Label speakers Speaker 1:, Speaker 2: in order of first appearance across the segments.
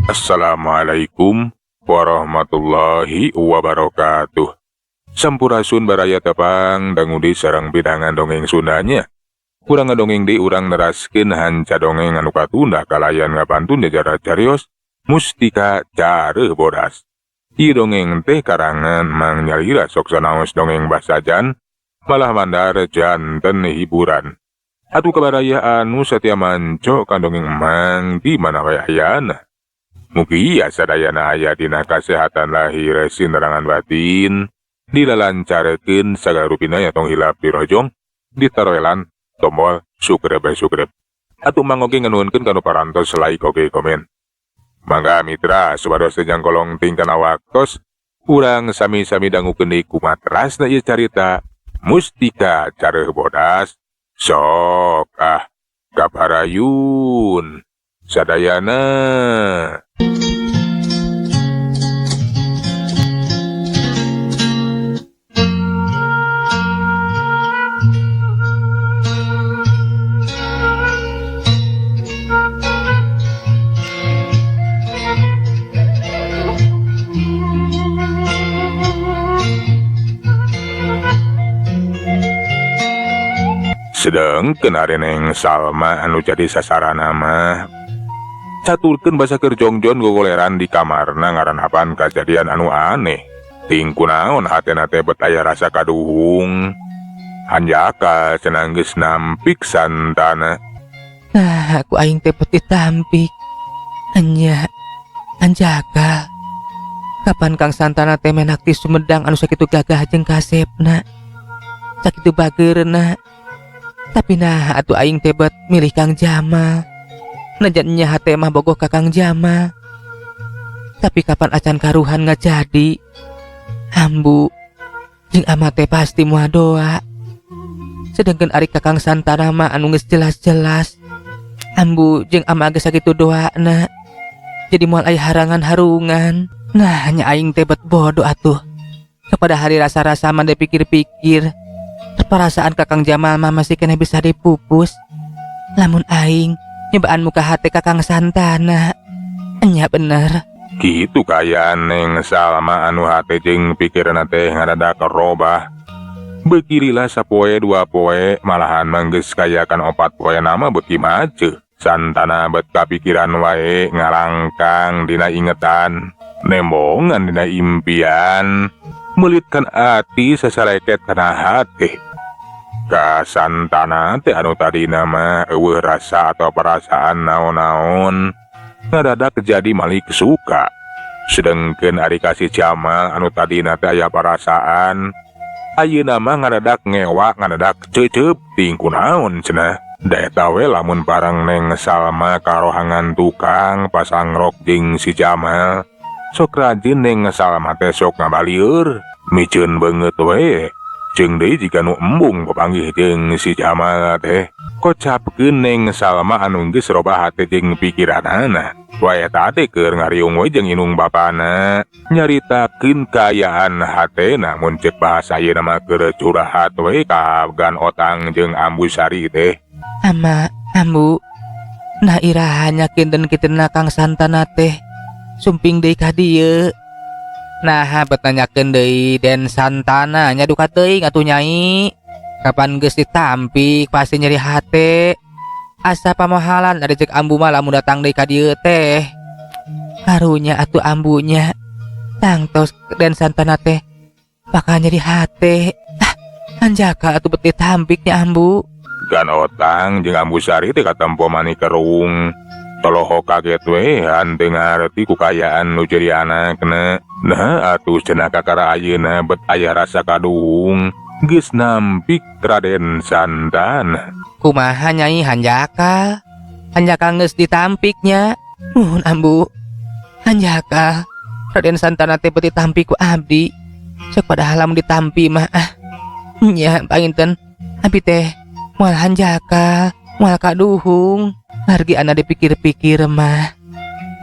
Speaker 1: Assalamualaikum warahmatullahi wabarakatuh. Sampurasun, baraya tepang dangu deui sareng pidangan dongeng Sundanya. Urang ngadongeng deui, urang neraskeun hanca dongeng anu katunda kalayan ngapantun jajar carios Mustika Careuh Bodas. Ieu dongeng teh karangan Mang Nyalira, sok sanaos dongeng basajan malah mandar janten hiburan. Atuh ka baraya anu satia manco ka dongeng Emang di mana wae ayana. Mugia sadayana aya dina kasehatan lahir sinerangan batin, dilalancarkeun sagala rupina ya. Tong hilap dirojong, ditaroelan tombol subscribe subscribe. Atuh Mang oge nganuhunkeun kanu parantos like oge komen. Mangga mitra, supados teu jangkolong tingkana waktos, urang sami-sami dangukeun deui kumaha terasna ieu carita Mustika Careuh Bodas. Sok ah, kaparayun sadayana. Sedengkeun ari Neng Salma anu jadi sasarana mah caturkeun basa keur jongjon gogoleran di kamarna ngaranhapan kajadian anu aneh. Ting kunaon hatena teh bet aya rasa kaduhung. Hanjakal cenah geus nampik Santana.
Speaker 2: Nah, ku aing teh bet ditampik. Enya, hanjakal. Kapan Kang Santana teh menak ti Sumedang anu sakitu gagah jeung kasepna. Sakitu bageurna. Tapi nah atuh aing teh bet milih Kang Jamal. Najan nya hate mah bogoh ka Kang Jamal. Tapi kapan acan karuhan ngajadi. Ambu jeung ama teh pasti moal doa. Sedangkan ari Kakang Santana mah anu geus jelas-jelas ambu jeung ama geus sakitu doana. Jadi moal aya harangan harungan. Nah, nya aing teh bet bodoh atuh. Kepada hari rasa-rasa mah pikir-pikir. Perasaan Kakang Jamal mah masih kena bisa dipupus. Lamun aing nyobaan muka hati Kakang Santana. Enya bener.
Speaker 1: Kitu kaayaan Neng Salma anu hate jeung pikiranna teh ngadadak robah. Beuki lila sapoe dua poe, malahan mah geus kayakan 4 poe nama beuki maceuh. Santana bet kapikiran wae, ngalangkang dina ingetan, nembongan dina impian, melitkan ati sasaleket kana hate. Ka Santana teh anu tadina mah euweuh rasa atau perasaan naon-naon, ngadadak jadi malik suka. Sedengkeun ari ka si Jamal anu tadina teh aya perasaan, ayeuna mah ngadadak ngewa, ngadadak ceuceup, ting kunaon cenah. Da eta we lamun bareng Neng Salma ka rohangan tukang pasangrok jeung si Jamal, sok rajin Neng Salma teh sok ngabalieur, miceun beungeut we. Jeung deui jiga nu embung papanggih jeung si Jamal teh. Kocapkeun Neng Salma anu geus robah hate jeung pikiranana. Wae tadi keur ngariung we jeung indung bapana, nyaritakeun kaayaan hatena, mun ceuk bahasa ayeuna mah keur curhat we ka Gan Otang jeung Ambu Sari teh.
Speaker 2: Ama, ambu. Nah, iraha nya kinten-kintenna Kang Santana teh sumping deui ka dieu? Nah, bet nanyakeun deui Den Santana nya, duka teuing atuh, Nyai. Kapan geus ditampik pasti nyeri hate. Asa pamohalan ari ceuk ambu mah lamun datang deui ka dieu teh. Karunya atuh ambunya. Tangtos Den Santana teh bakal nyeri hate. Ah, hanjakal atuh bet ditampik nya, ambu.
Speaker 1: Gan Otang jeung Ambu Sari teh katempo mani kerung. Tolohok kaget we henteu ngarti ku kaayaan nu jadi anakna. Nah atuh cenah kakara ayeuna bet aya rasa kaduhung geus nampik Raden Santana.
Speaker 2: Kumaha, Nyai, hanjakal? Hanjakal geus ditampiknya. Nuhun, ambu. Hanjakal Raden Santana teh bet ditampi ku abdi. Sok padahal lamun ditampi mah ah. Nya panginten abdi teh moal hanjakal, moal kaduhung. Margi ana dipikir-pikir mah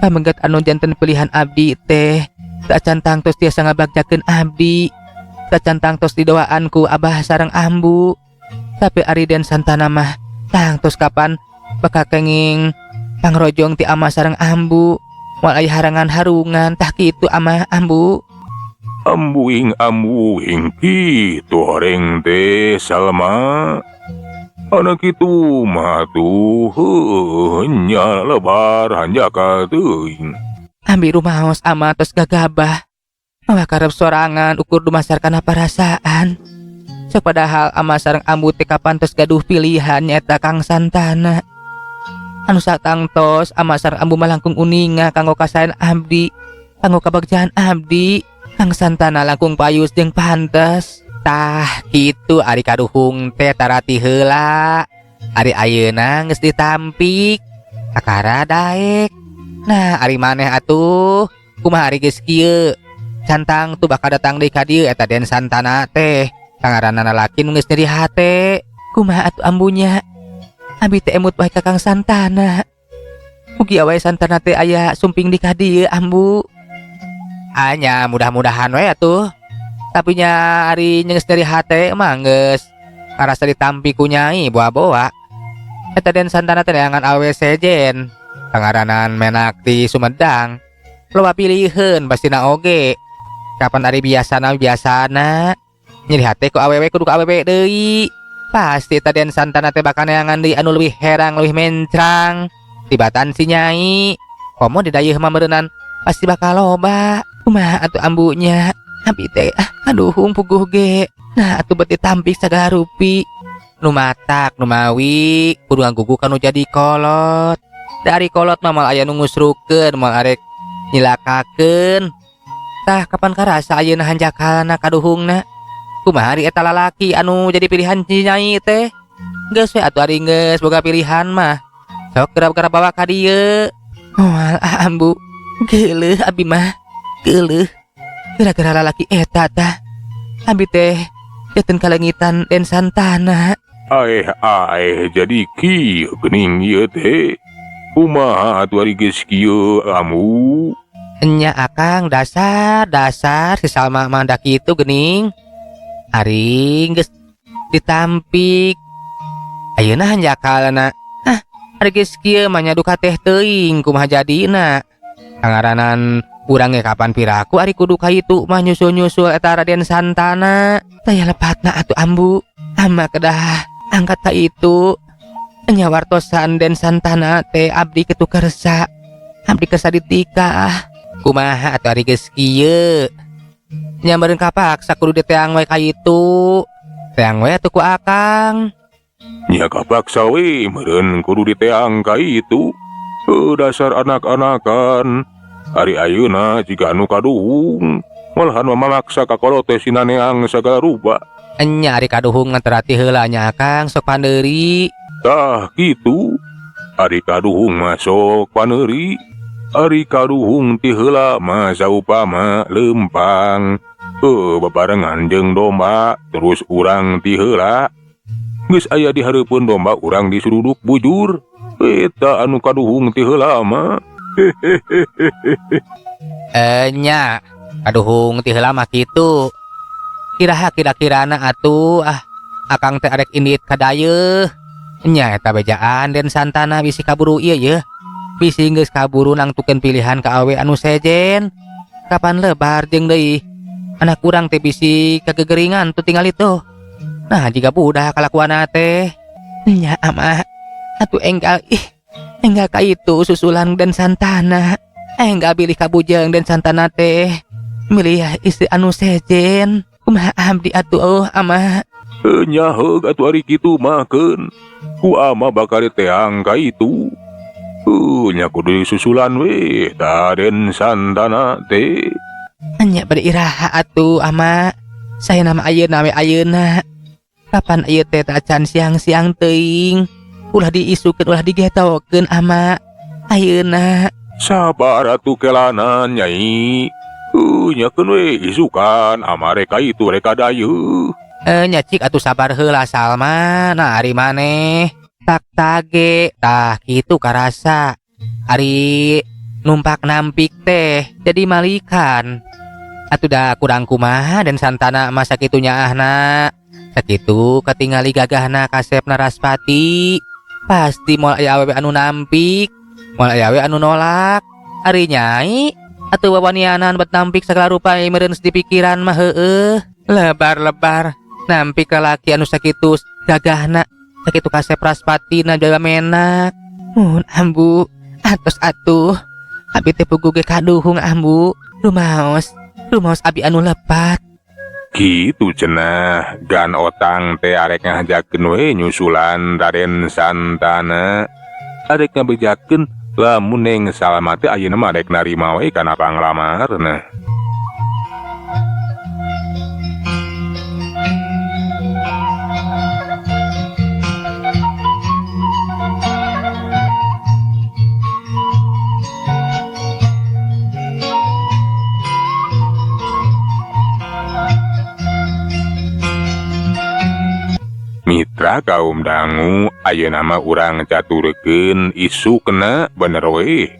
Speaker 2: pamegat anu janten pilihan abdi teh teu acan tangtos tiasa ngabagjakeun abdi. Teu acan tangtos didoaan ku abah sareng ambu. Tapi ari Den Santana mah tangtos kapan bakal kenging pangrojong ti ama sareng ambu. Moal aya harangan-harungan tah kitu ama ambu.
Speaker 1: Ambuing ambuing kitu horeng teh, Salma. Anak itu mah tuh heuh nya lebar hanjakal teuing.
Speaker 2: Abi rumaos ama tos gagabah. Mawa karep sorangan ukur dumasar kana parasaan. Sok padahal ama sareng ambu teh kapan tos gaduh pilihan nyaeta Kang Santana. Anu satangtos ama sareng ambu mah langkung uninga kanggo kasaean abdi, kanggo kabagjaan abdi. Kang Santana langkung payus jeung pantes. Tah kitu ari kaduhung teh tarati heula. Ari ayeuna geus ditampik. Kakara daek. Nah, ari maneh atuh kumaha ari geus kieu? Can tangtu bakal datang deui ka dieu eta Den Santana teh. Pangaranna lalaki nu geus nyeri hate. Kumaha atuh ambunya? Abi teh emut wae ka Kang Santana. Mugia wae Santana teh aya sumping di ka dieu ambu. Anya mudah-mudahan we atuh. Tapi nya ari geus nyeri hate mah geus karasa ditampi ku nyai boa-boa. Eta Den Santana teh neangan awewe sejen. Pangaranan menak di Sumedang. Loba piliheun pastina oge. Kapan ari biasana biasana nyeri hate ku awewe kudu ka awewe deui. Pasti eta Den Santana teh bakal neangan deui anu leuwih herang leuwih mencrang tibatan si nyai. Komo di dayeuh mah meureunan pasti bakal loba. Kumaha atuh ambunya? Abi teh ah kaduhung puguh ge. Nah atuh bet ditampik sagala rupi. Nu matak nu mawi kudu ngagugu kanu jadi kolot. Dari kolot mah moal aya nu ngusrukeun moal arek nyilakakeun. Tah kapan karasa ayeuna hanjakalna kaduhungna? Kumaha ari eta lalaki anu jadi pilihan si nyai teh? Geus we atuh ari geus boga pilihan mah. Sok gerap-gerap bawa ka dieu. Moal ah ambu. Geuleuh abi mah. Geuleuh. Gara-gara lalaki eta tah. Abi teh janten kalengitan Den Santana.
Speaker 1: Aeh aeh jadi kieu geuning ieu teh. Kumaha atuh ari geus kieu ambu?
Speaker 2: Enya akang dasar dasar si Salma mah da kitu geuning. Ari geus ditampik. Ayeuna hanjakalna. Ah, ari geus kieu mah nya duka teh teuing kumaha jadina. Pangaranan urang ge kapan piraku ari kudu ka itu mah nyusul-nyusul eta Raden Santana. Taya lepatna atuh ambu. Ama kedah angkat ka itu. Nya wartosan Den Santana teh abdi kitu kersa. Abdi kersa ditikah. Kumaha atuh ari geus kieu? Nya meureun kapaksa kudu diteang we ka itu. Teang we atuh ku akang.
Speaker 1: Nya kapaksa we meureun kudu diteang ka itu. Dasar anak-anakan. Ari ayeuna jiga anu kaduhung. Malahan mah mamaksa ka kolot teh sina neang sagala rupa.
Speaker 2: Enya ari kaduhung terati heula nya akang sok pandeuri.
Speaker 1: Tah kitu. Ari kaduhung mah sok paneuri. Ari kaduhung ti heula mah saupama lempang. Babarengan jeung domba terus urang ti heula. Geus aya di hareupeun domba urang disuruduk bujur. Eta anu kaduhung ti heula mah.
Speaker 2: Enya kaduhung ti heula mah kitu. Kiraha kira-kirana atuh ah akang teh arek indit ka dayeuh. Nya eta bejaan Den Santana bisi kaburu ieu yeuh. Bisi geus kaburu nangtukeun pilihan ka awewe anu sejen. Kapan lebar jeung deui anak urang teh bisi kagegeringan tuh tingali tuh. Nah jiga budak kalakuanna teh. Nya ama atuh enggal ih enggal ka itu susulan Den Santana. Enggal bilih kabujeng Den Santana teh. Milih istri anu sejen. Kumaha abdi atuh oh ama.
Speaker 1: Nya heug atuh ari kitu mah keun. Ku ama bakal diteang ka itu. Nya kudu disusulan we ta Den Santana teh.
Speaker 2: Nya bade iraha atuh ama. Saya nama ayeuna we ayeuna. Kapan ieu teh tacan siang-siang teuing. Ulah diisukeun ulah digetokeun ama. Ayeuna.
Speaker 1: Sabar atuh kelanan nyai. Nya keun we isukan ama rek ka itu rek ka dayeuh.
Speaker 2: Nya cik atuh sabar heula Salma. Nah ari maneh tak tage tah kitu karasa. Ari numpak nampik teh jadi malikan. Atuh da kurang kumaha Den Santana mah sakitu nyaahna. Sakitu katingali gagahna kasepna Raspati. Pasti moal aya awewe anu nampik, moal aya awewe anu nolak. Ari Nyai atuh wawanianan bet nampik sagala rupa meureun di pikiran mah heueuh. Lebar-lebar nampik lalaki anu sakitu gagahna, sakitu kasep raspatina jaga menak. Mun ambu atos atuh. Abi teh puguh ge kaduhung ambu. Rumaos, rumaos abi anu lepat.
Speaker 1: Kitu cenah Gan Otang teh arek ngahajakeun we nyusulan Raden Santana. Arek ngabejakeun lamun Neng Salma teh ayeuna mah arek narima we kana panglamarna. Mitra kaum dangu ayeuna mah urang caturkeun isukna bener we.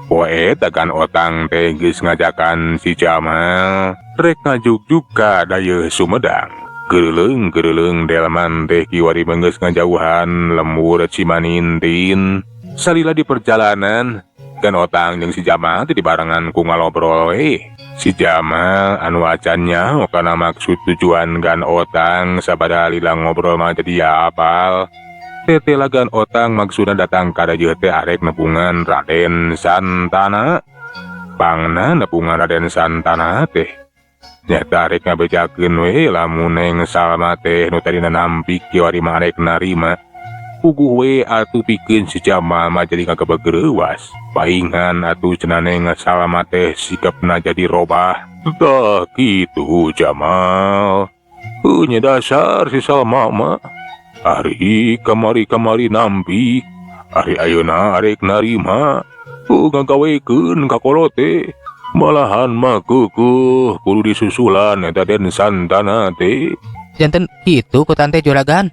Speaker 1: Poe Gan Otang teh geus ngajakan si Jamal rek ngajugjug ka dayeuh Sumedang. Geureuleung-geureuleung delman teh kiwari geus ngajauhan lembur Cimanintin. Salila di perjalanan Gan Otang jeung si Jamal teh dibarengan ku ngalobrol we. Si Jamal anu acan nyaho kana maksud tujuan Gan Otang sabada lila ngobrol mah jadi apal. Tetela Gan Otang maksudna datang ka dayeuh teh arek nepungan Raden Santana. Pangna nepungan Raden Santana teh nyata arek ngabejakeun we lamun Neng Salma teh nu tadina nampik kiwari mah arek narima. Puguh we atuh pikeun si Jamal mah jadi ngagebegreuwas. Paingan atuh cenah Neng Salma teh sikapna jadi robah. Tah kitu Jamal. Heuh nya dasar si Salma mah. Ari kamari-kamari nampik, ari ayeuna arek narima. Heuh ngagawekeun ka kolot teh. Malahan mah keukeuh kudu disusulan eta Den Santana teh.
Speaker 2: Janten kitu ku tante juragan.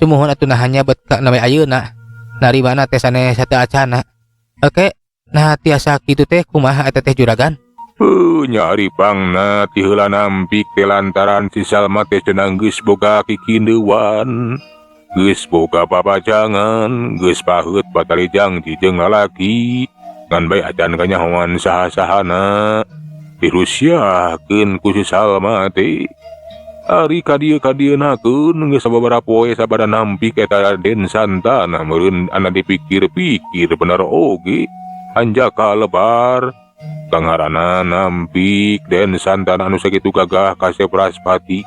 Speaker 2: Sumuhun atuh nahannya bet ka name ayeuna. Narimana teh sanes sateu acana. Oke, nah tiasa kitu teh kumaha eta teh juragan?
Speaker 1: Heuh nya ari pangna ti heula nampik teh lantaran si Salma teh cenah geus boga kikindeuan. Geus boga papajangan, geus paheut batali jangji jeung lalaki. Ngan bae acan kanyahoan saha-sahana. Dirusiakeun ku si Salma teh. Ari ka dieu ka-dieunakeun geus sababaraha poe sabada nampik eta Raden Santana meureun ana dipikir-pikir bener oge. Hanjaka lebar kangarana nampik Den Santana anu sakitu gagah kasep raspati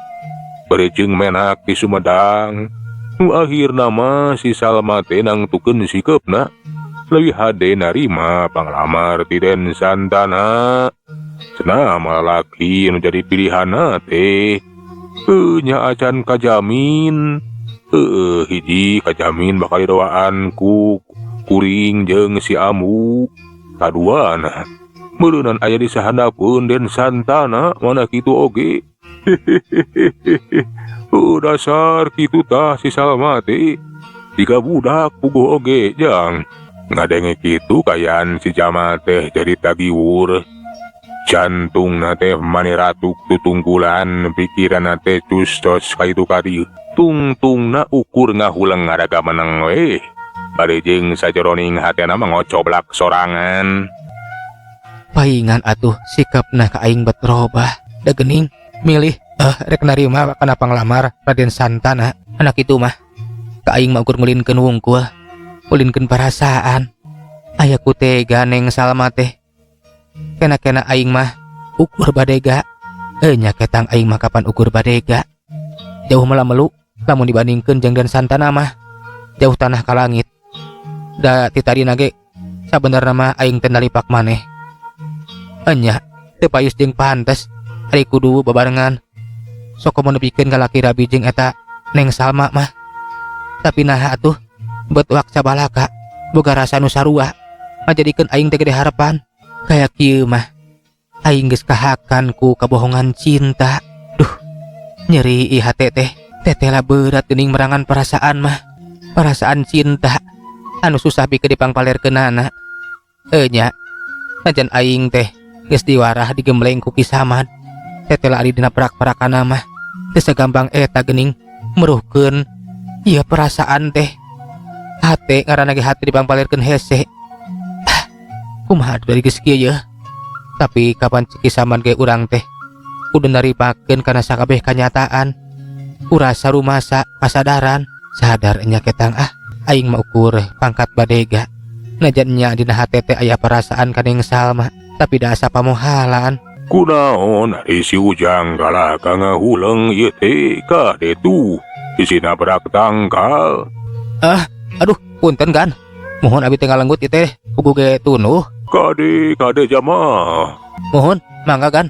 Speaker 1: bari jeung menak di Sumedang. Nu akhirna mah si Salma teh nangtukeun sikeupna leuwih hade narima panglamar ti Den Santana. Cenah mah lalaki nu jadi pilihanna teh heuh nya acan kajamin. Heueuh hiji kajamin bakal didoaan ku kuring jeung si Ambu. Kaduana meureunan aya di sahandapeun Den Santana mana kitu oge. Heuh dasar kitu tah si Salma teh. Tiga budak puguh oge jang. Ngadenge kitu kayaan si Jamal teh jadi tagiwur. Jantungna teh maniratuk tutungkulan, pikiranna teh custos ka itu ka dieu. Tungtungna ukur ngahuleng ngaraga meneng we. Bari jeung sajeroning hatena mah ngocoblak sorangan.
Speaker 2: Paingan atuh sikapna ka aing bet robah. Da geuning milih rek narima kana panglamar Raden Santana. Anak itu mah ka aing mah ukur ngulinkeun wungkul, ngulinkeun perasaan. Aya ku tega Neng Salma teh. Kena-kena aing mah ukur badega. Nya ketang aing mah kapan ukur badega. Jauh malah melu lamun dibandingkeun jeung Den Santana mah jauh tanah ka langit. Da ti tadina ge sabenerna mah aing teh nalipak maneh. Enya teu payus jeung pantes ari kudu babarengan. Sok komo nepikeun ka laki rabi jeung eta Neng Salma mah. Tapi naha atuh bet wakca balaka boga rasa nu sarua ngajadikeun aing teh gede harapan. Kaya kieu mah aing geus kahakan ku kabohongan cinta. Duh, nyeri ieu hate teh. Tetela berat geuning merangan perasaan mah. Perasaan cinta anu susah pikeun dipangpalerkeunana. Nya, najan aing teh geus diwarah digembleng ku Ki Samad. Tetela ari dina prak-prakana mah teu sagampang eta geuning meruhkeun ieu perasaan teh. Hate ngaranna ge hate dipangpalerkeun hese. Ah, Kumaha atuh dari geus kieu yeuh? Tapi kapan Ki Saman ge urang teh kudu narimakeun kana sakabeh kanyataan. Urasa rumasa kasadaran sadar nya ketang ah aing mah ukur pangkat badega. Najan nya dina hate teh aya perasaan ka Neng Salma, tapi da asa pamohalan.
Speaker 1: Kunaon ari si Ujang kalah ka ngahuleng ieu teh kade tuh bisi nabrak tangkal.
Speaker 2: Ah, aduh, punten kan. Mohon abi teh ngalenggut ieu teh puguh ge tunduh.
Speaker 1: Kade kade jamaah.
Speaker 2: Mohon, mangga kan.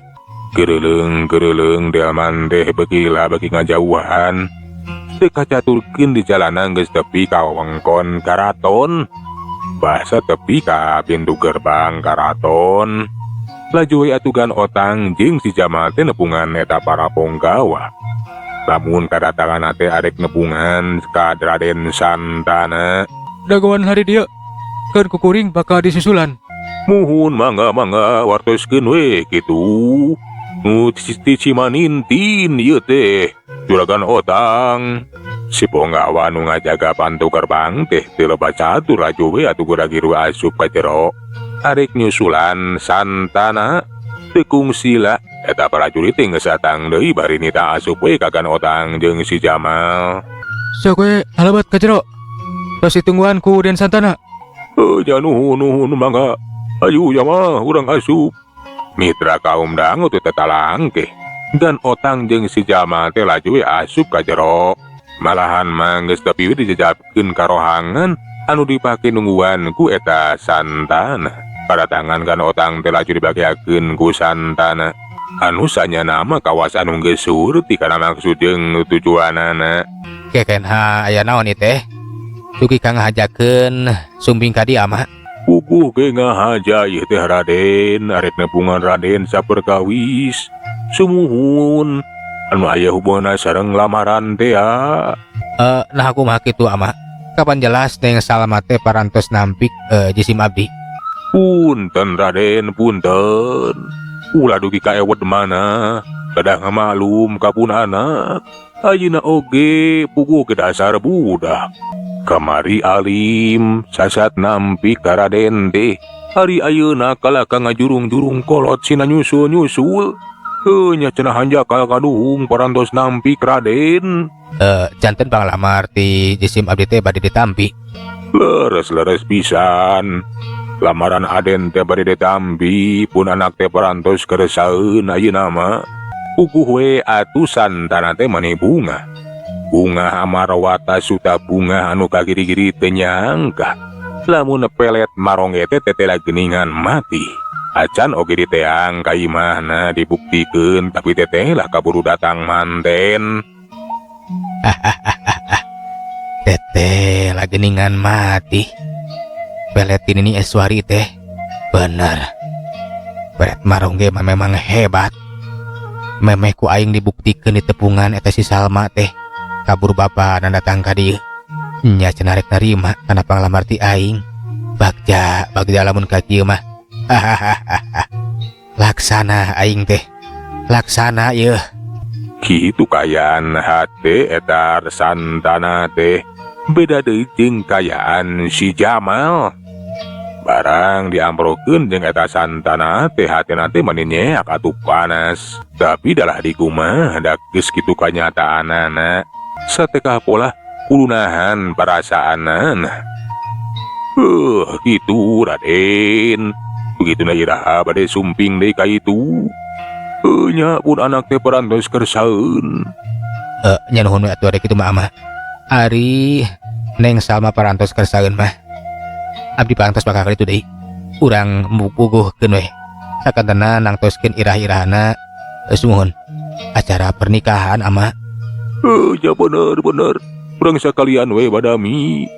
Speaker 1: Gereleung gereleung delman teh beuki lila beuki ngajauhan. Teu kacaturkeun di jalanan geus tepi ka wewengkon karaton. Basa tepi ka pintu gerbang karaton. Laju we atuh Gan Otang jeung si Jamal teh nepungan eta para ponggawa. Lamun kadatangan teh arek nepungan ka Raden Santana.
Speaker 3: Dagoan hari dia kan kukuring bakal disusulan.
Speaker 1: Muhun, mangga mangga, wartoskeun we kitu. Nu ti Cimanintin ieu teh Juragan Otang. Si ponggawa nu ngajaga pantu gerbang teh teu loba catur, laju we atuh gura-giru asup ka jero. Arek nyusulan Santana, teu kungsila eta prajurit teh geus datang deui bari nita asup we ka Gan Otang jeung si Jamal.
Speaker 3: Sok we halabat ka jero. Tos ditungguan ku Den Santana.
Speaker 1: Oh, ja nuhun nuhun, mangga. Ayo Jamal, urang asup. Mitra kaum dangu teu tetalangkeh. Gan Otang jeung si Jamal teh laju we asup ka jero. Malahan mah geus tepi we dijejapkeun ka rohangan anu dipake nungguan ku eta Santana. Kadatangan Gan Otang teh laju dibagiakeun ku Santana. Anu sanyana mah kawas anu geus surti kana maksud jeung tujuanana.
Speaker 2: Keken ha aya naon ieu teh? Dugi ka ngahajakeun sumping ka dieu mah.
Speaker 1: Puguh ge ngahaja ieu teh Raden, arek nepungan Raden saperkawis. Sumuhun anu aya hubunganna sareng lamaran teh ya.
Speaker 2: Eh, nah aku mah kitu ama. Kapan jelas Neng Salma teh parantos nampik jisim abdi.
Speaker 1: Punten Raden, punten. Ulah dugi ka ewet mana. Kedah ngamaklum ka pun anak. Ayeuna oge puguh ke dasar budak. Kamari alim sasat nampik ka Raden teh. Hari ayeuna kalah ka ngajurung-jurung kolot sina nyusul-nyusul. Heuh nya cenah hanjakal kaduhung parantos nampik Raden.
Speaker 2: Eh, janten panglamar ti jisim abdi teh bade ditampi.
Speaker 1: Leres leres pisan. Lamaran Aden teh bade ditampi, pun anak teh parantos keresaeun ayeuna mah. Puguh we atuh Santana teh mani bungah. Bungah amarwata suta bungah anu kagiri-giri teu nyangka. Lamun pelet marongge teh tetela geuningan mati. Acan oge diteang ka imahna dibuktikeun, tapi teteh lah kaburu datang manten.
Speaker 2: Teteh lah geningan mati. Pelet ini Eswari teh. Bener. Pelet marongge mah memang hebat. Memeh ku aing dibuktikeun di tepungan eta si Salma teh. Kabur bapa datang ka dieu. Nya cenah rek narima kana panglamar ti aing. Bagja, bagja lamun ka kieu mah. Laksana aing teh. Laksana yeuh.
Speaker 1: Kitu kayaan hate eta Santana teh, beda deui jeung kayaan si Jamal. Barang diamprokeun jeung eta Santana teh hatena teh mani nyeak atuh panas. Tapi dalah dikumaha da geus kitu kanyataanana. Satekah pola kudu nahan perasaanana. Kitu Raden. Begitu na iraha bade sumping deui ka itu. Heuh nya pun anak teh parantos kersaeun.
Speaker 2: Eh, nya nuhun we atuh ari kitu mah ama. Ari Neng Salma parantos kersaeun mah. Abdi parantos bakal kitu deui. Urang puguhkeun we. Sakantena nangtoskeun irah-irahana sumuhun acara pernikahan ama.
Speaker 1: Heuh nya bener bener. Urang sakalian we badami.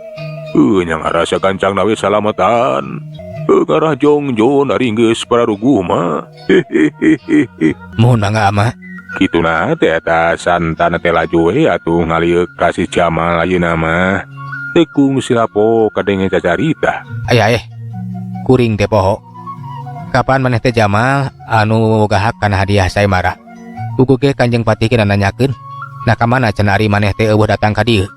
Speaker 1: Heuh nya ngarasa gancang we salamatan. Heuh ngarah jongjon ari geus pararuguh mah. Hehehehe.
Speaker 2: Muhun mangga ama.
Speaker 1: Kitu na teh eta Santana teh laju we atuh ngalieuk ka si Jamal ayeuna mah. Teu kungsi lapo kadenge cacarita.
Speaker 2: Aya eh. Kuring teh poho. Kapan maneh teh Jamal anu boga hak kana hadiah sayembara? Puguh ge Kanjeng Patih kena nanyakeun. Nah ka mana cenah ari maneh teh euweuh datang ka dieu?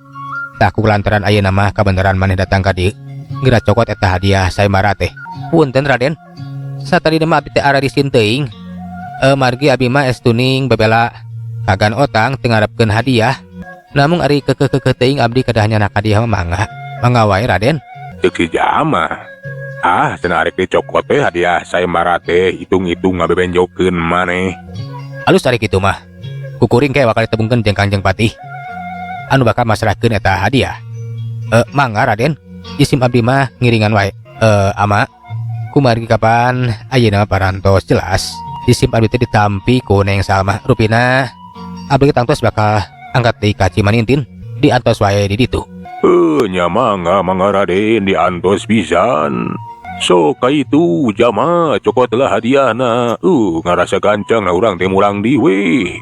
Speaker 2: Tah ku lantaran ayeuna mah kabeneran maneh datang ka dieu. Geura cokot eta hadiah sayembara teh. Punten, Raden. Satadina mah abdi teh ararisin teuing. Margi abi mah estuning bebela kagan otang teu ngarepkeun hadiah. Namun ari keukeuh-keukeuh teuing abdi kedah nyandak hadiah mah mangga. Mangga wae, Raden.
Speaker 1: Cek si Jama. Ah, cenah arek dicokot teh hadiah sayembara teh hitung-hitung ngabebenjokeun maneh.
Speaker 2: Alus ari kitu mah. Ku kuring ke bakal ditembungkeun jeung Kangjeng Patih anu bakal masrahkeun eta hadiah. Mangga, Raden. Isim abdi mah ngiringan wae. Ama, kumargi kapan ayeuna mah parantos jelas. Isim abdi teh ditampi ku Neng Salma. Rupina abdi tangtos bakal angkat deui ka Cimanintin, diantos wae di ditu.
Speaker 1: Eh, nya mangga, mangga, Raden, diantos pisan. So kaitu Jama, cokot lah hadiahna. Ngarasa gancang lah urang teh mulang di we.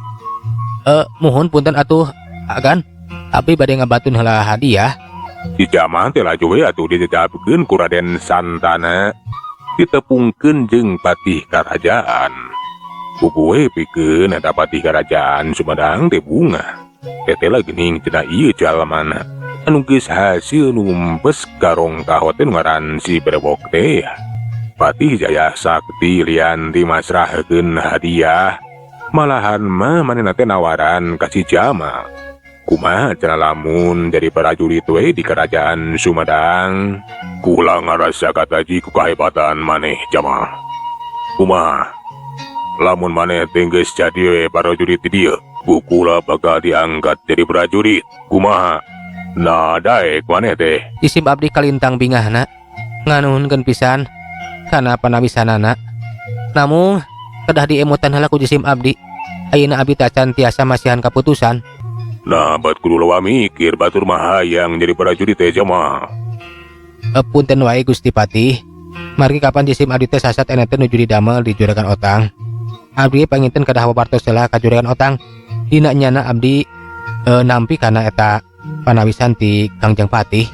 Speaker 2: Muhun, punten atuh, agan. Abdi bade ngabatun heula hadiah.
Speaker 1: Di Jama teh laju we atuh ditetapkeun ku Raden Santana. Ditepungkeun jeung patih karajaan. Puguh we pikeun eta patih karajaan Sumedang teh bunga. Teteh geuning cenah ieu jalmana anu geus hasil numpes garong kahot teh nu ngaran si Brewok teh. Patih Jaya Sakti lian ti masrahkeun hadiah, malahan mah manehna teh nawaran ka si Jama. Kumaha cenah lamun jadi prajurit we di kerajaan Sumedang? Kula ngarasa kataji ku kahebatan maneh, Jama. Kumaha? Lamun maneh teh geus jadi we prajurit di dieu, ku kula bakal diangkat jadi prajurit. Kumaha? Nah, daek maneh teh?
Speaker 2: Isim abdi kalintang bingahna, nganuhunkeun pisan kana panawisanana. Namun kedah diemutan heula ku jisim abdi. Ayeuna abdi tacan tiasa masihan kaputusan.
Speaker 1: Nah, bat kudu loba mikir, batur mah hayang jadi prajurit teh, Jama.
Speaker 2: Punten wae, Gusti Patih. Margi kapan jisim abdi teh sasat ena teh nuju didamel di juragan otang. Abdi panginten kedah wapartos heula ka juragan otang. Dina nyana abdi nampi kana eta panawisan ti Kangjeng Patih.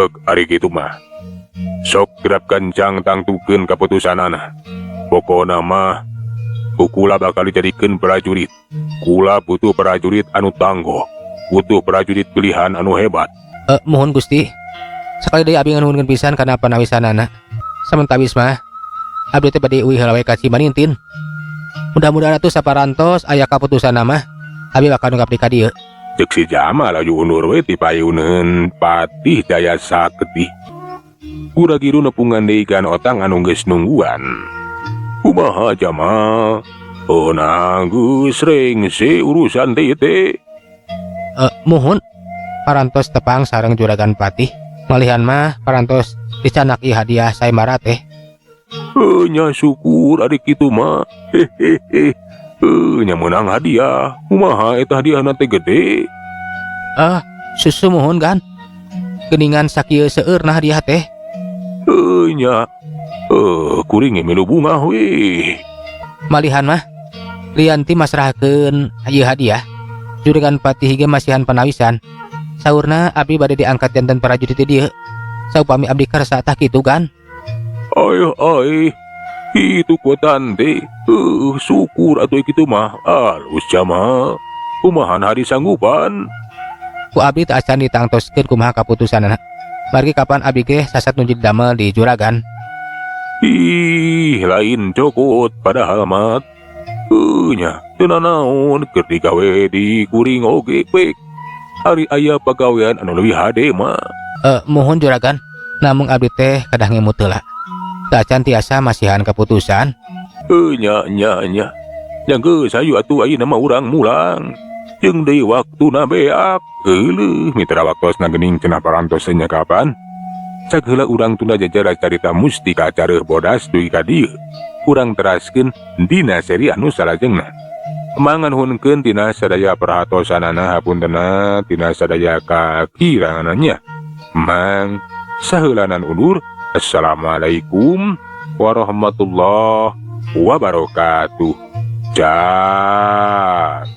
Speaker 1: Ek, ari kitu mah. Sok gerap gancang tangtukeun kaputusanana. Pokona mah ku kula bakal dijadikeun prajurit. Kula butuh prajurit anu tangguh. Butuh prajurit pilihan anu hebat.
Speaker 2: Muhun, Gusti. Sakali deui abdi nganuhunkeun pisan kana panawisanana. Samentawis mah abdi teh bade uih heula we ka Cimanintin. Mudah-mudahan atuh saparantos aya kaputusanna mah abdi bakal nungkap di ka dieu.
Speaker 1: Cek si Jama laju undur we ti payuneun Patih Jaya Sakti. Gura-giru nepungan deui kan otang anu geus nungguan. Kumaha, Jama? Oh, nah geus rengse urusan teh teh.
Speaker 2: Muhun, parantos tepang sareng juragan Patih. Malihan mah parantos dicandak ieu hadiah sayembara teh.
Speaker 1: Eh, nya syukur ari kitu mah. Hehehe. Eh, nya meunang hadiah. Kumaha eta hadiahna teh, gede?
Speaker 2: Ah, susu muhun kan. Geningan sakieu seueurna hadiah teh.
Speaker 1: Eh, nya. Eh, kuring ge milu bungah we.
Speaker 2: Malihan mah lian ti masrahkeun ieu hadiah. Juragan Patih ge masihan panawisan. Saurna abdi bade diangkat janten prajurit di dieu. Saupami abdi kersa, tah kitu kan.
Speaker 1: Ay, ay. Itu kuatan teh. Syukur atuh kitu mah. Alus, Jama. Kumaha hari sanggupan?
Speaker 2: Ku abdi teu acan ditangtoskeun kumaha kaputusanana. Margi kapan abdi ge sasat nuju damel di juragan.
Speaker 1: Ih, lain cokot padahal mat. Nya, teu nanaon keur digawe di kuring oge pek. Ari aya pagawean anu leuwih hade mah.
Speaker 2: Muhun, juragan. Namun abdi teh kedah ngemut heula. Teu acan tiasa masihan keputusan.
Speaker 1: Eh, nya nya nya. Nya geus, hayu atuh ayeuna mah urang mulang. Jeung deui waktuna beak. Euleuh, mitra, waktosna geuning cenah parantos nya kapan. Cag heula urang tunda jajara carita Mustika Careuh Bodas dugi ka dieu. Urang teraskeun dina seri anu salajengna. Manganuhunkeun tina sadaya perhatosanana, hapuntena tina sadaya kakiranganna. Mang saheulanan undur. Assalamualaikum warahmatullahi wabarakatuh. Cak.